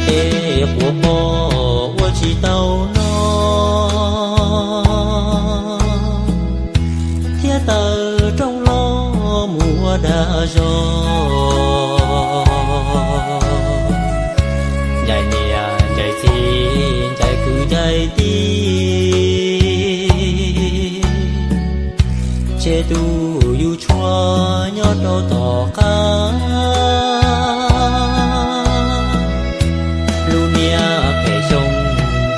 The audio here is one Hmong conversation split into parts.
Ces quas pom ua tsis tau noj, thiab taw rooj los mus ua dag zog. Ncaim niam ncaim txiv ncaim kwv ncaim tij, tseg tus yus tshuaj nyob rau tom qab. Lub niag pem xyoo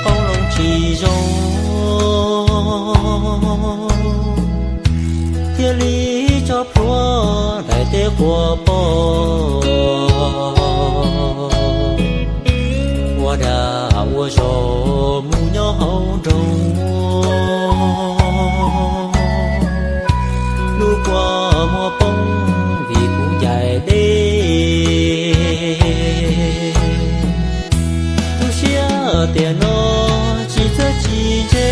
qoob loo tsis zoo, thiaj li tso plhuav daim teb quas pom, ua dag ua zog mus nyob hauv nroog. Lub kua muag poob vim kuv ncaim deb, tu siab tiam no tsis txawj tsis ntse.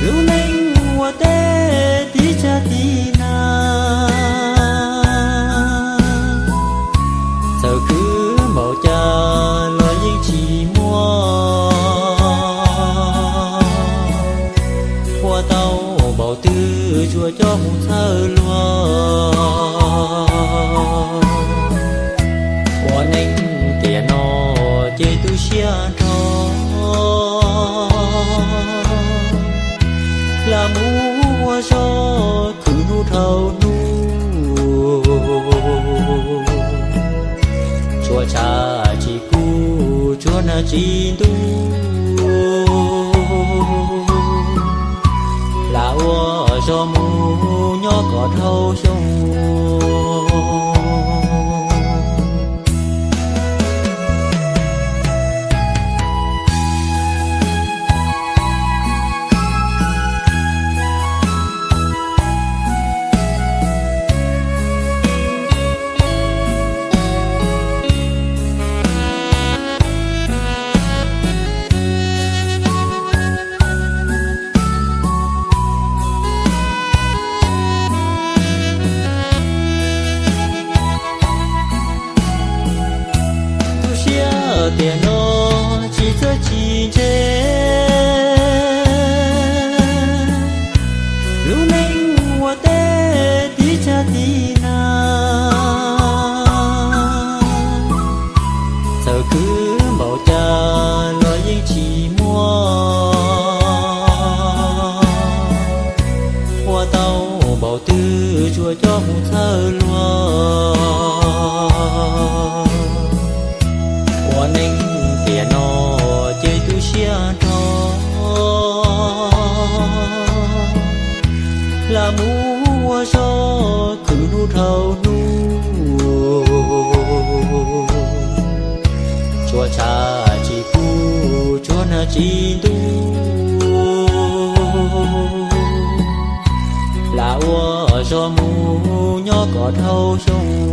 Lub neej ua teb tiv tsa tiv na, txawm khwv npaum cas los yeej tsis muaj. Ua tau npaum twg tsuas coj mus txhawj luag. Ua neej tiam no ces tu siab nrho, lam mus ua zog khwv hnub dhau hnub. Tsuas tshav tsis kub tsuas nag tsis ntuj, lam ua zog mus nyob kom dhau xyoo. Tu siab tiam no tsis txawj tsis ntse, lub neej ua teb tiv tsa tiv na, txawm khwv npaum cas los yeej tsis muaj. Ua tau npaum twg tsuas coj mus txhawj luag. Ua neej tiam no ces tu siab nrho, lam mus ua zog khwv hnub dhau hnub. Tsuas tshav tsis kub tsuas nag tsis ntuj, lam ua zog mus nyob kom dhau xyoo.